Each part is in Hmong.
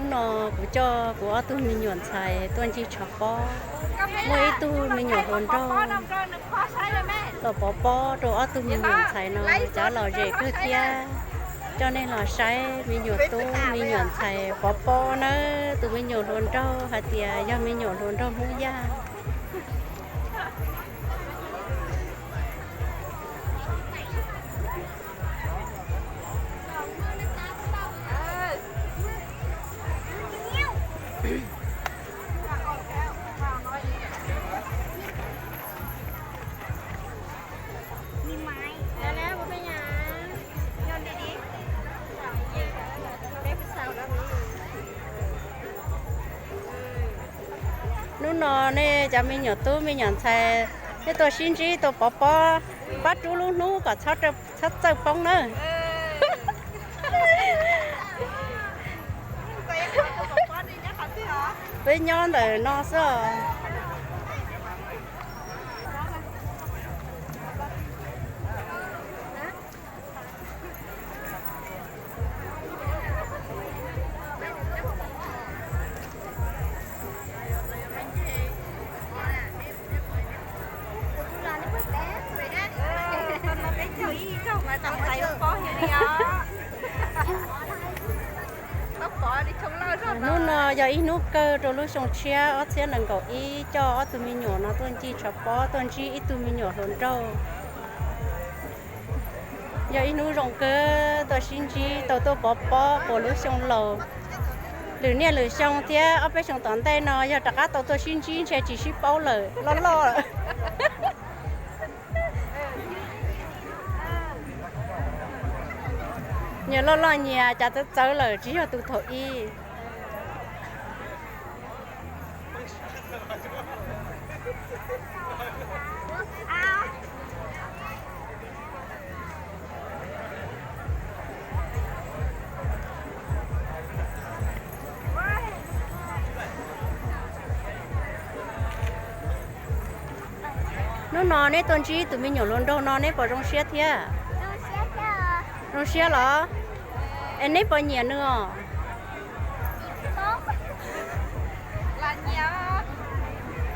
No kuv coj kuv ob tug me nyuam ntxhais tuaj ncig tshav pob. Muaj ib tug me nyuam hluas nraug los pov pob rau ob tug me nyuam ntxhais no, cav lom zem kawg thiab. Coj nej los saib me nyuam tub me nyuam ntxhais pov pob nawb. Tus me nyuam hluas nraug hais tias yog me nyuam hluas nraug Hmoob Yaj. Hnub no nej cov me nyuam tub me nyuam ntxhais, nej tuaj sib ntsib tuaj pov pob, pab rub lub hnub kom txhob txawj poob nawb. Peb nyob ntawm no xwb os. Hnub no yog ib hnub kawg rau lub xyoo tshiab ob txhiab nees nkaum ib, coj ob tug me nyuam no tuaj ncig tshav pob tuaj ntsib ib tug me nyuam hluas nraug. Yog ib hnub zoo kawg tuaj sib ntsib tau tuaj pov pob quas lub xyoo laus. Lwm niaj lwm xyoo thiab ob peb xyoo tom ntej no yog rov qab tau tuaj sib ntsib ntshe tsis sib paub lawm loj loj. Nyias loj loj nyias cas txawv txawv lawm tsis yog tus thaum ub. Hnub no neb tuaj ntsib tus me nyuam hluas nraug no neb puas zoo siab thiab? Zoo siab los? Es neb puas nyiam nws os?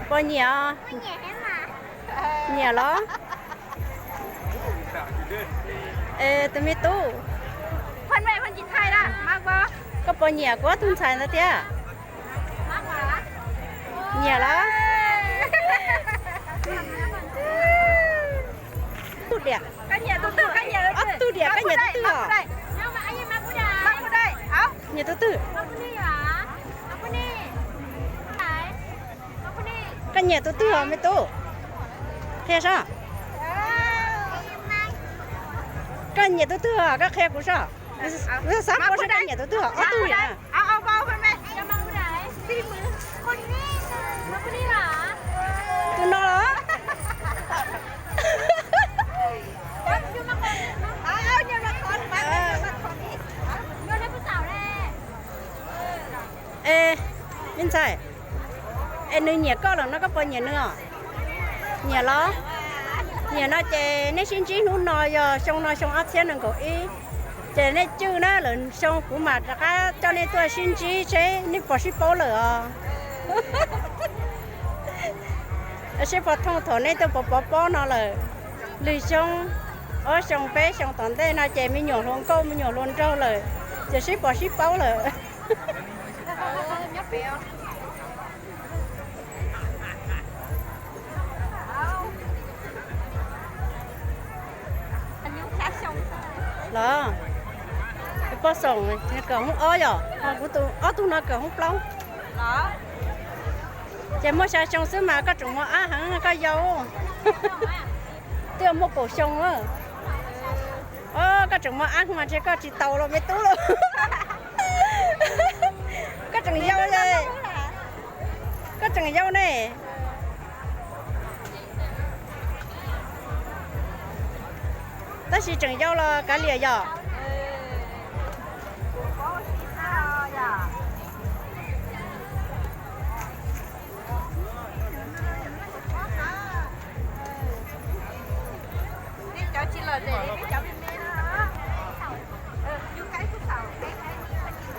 Puas nyiam? Nyiam los? Es tus me tub, koj puas nyiam kuv ob tug ntxhais ntawd thiab? Nyiam los? Tus diam, ob tug diam, koj nyiam tus twg os? Nyiam tus twg? Koj nyiam tus twg os me tub? Qhia saib. Koj nyiam tus twg os? Koj qhia kuv saib. Kuv xav paub saib koj nyiam tus twg os. Ob tug yom. Tus no los? Es, me ntxhais, es nws nyiam koj lawm no koj puas nyiam nws os? Nyiam los? Nyiam no ces neb sib ntsib hnub no yog xyoo no xyoo ob txhiab nees nkaum ib, ces nej cwj na, lwm xyoo kuv mam rov qab coj nej tuaj sib ntsib seb nej puas sib paub lawm os. Seb puas thooj thaum nej tuaj pov pov pob no lawm. Lwm xyoo, ob xyoo peb xyoo tom ntej no ces me nyuam hluas nkauj me nyuam hluas nraug lawm, ces seb puas sib paub lawm. Los, poj xoom kawm hoob ob yom, ho kuv tus ob tug no kawm hoob plaub. Ces muaj xya xyoo xwb mas koj tseem muaj ab heev koj yau. Twb muaj kaum xyoo. Os, koj tseem muaj ab heev mas ntshe koj tsis tau los me tub lauj. Koj tseem yau, koj tseem yau ne. Tab sis tseem yau los kav liam yom. Nej cov tsis lom zem li nej cov me me no. Yus qaib kuj xaum, qaib qaib kuj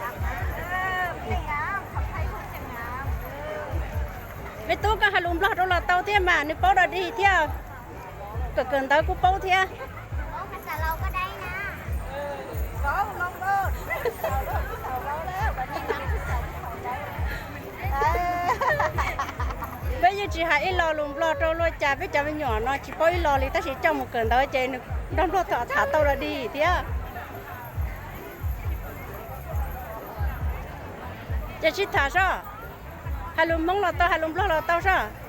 xaum. Me tub, koj hais lus Nplog rau los tau thiab mas, nws paub dog dig thiab. Kawm kawm ntawv kuj paub thiab. Peb yeej tsis hais ib lo lus Nplog rau luag cas, peb cov me nyuam no tsis paub ib lo li, tab sis coj mus kawm ntawv ces nws Nplog tham tau dog dig thiab. Ces sib tham soj, hais lus Hmoob los tau, hais lus Nplog los tau soj.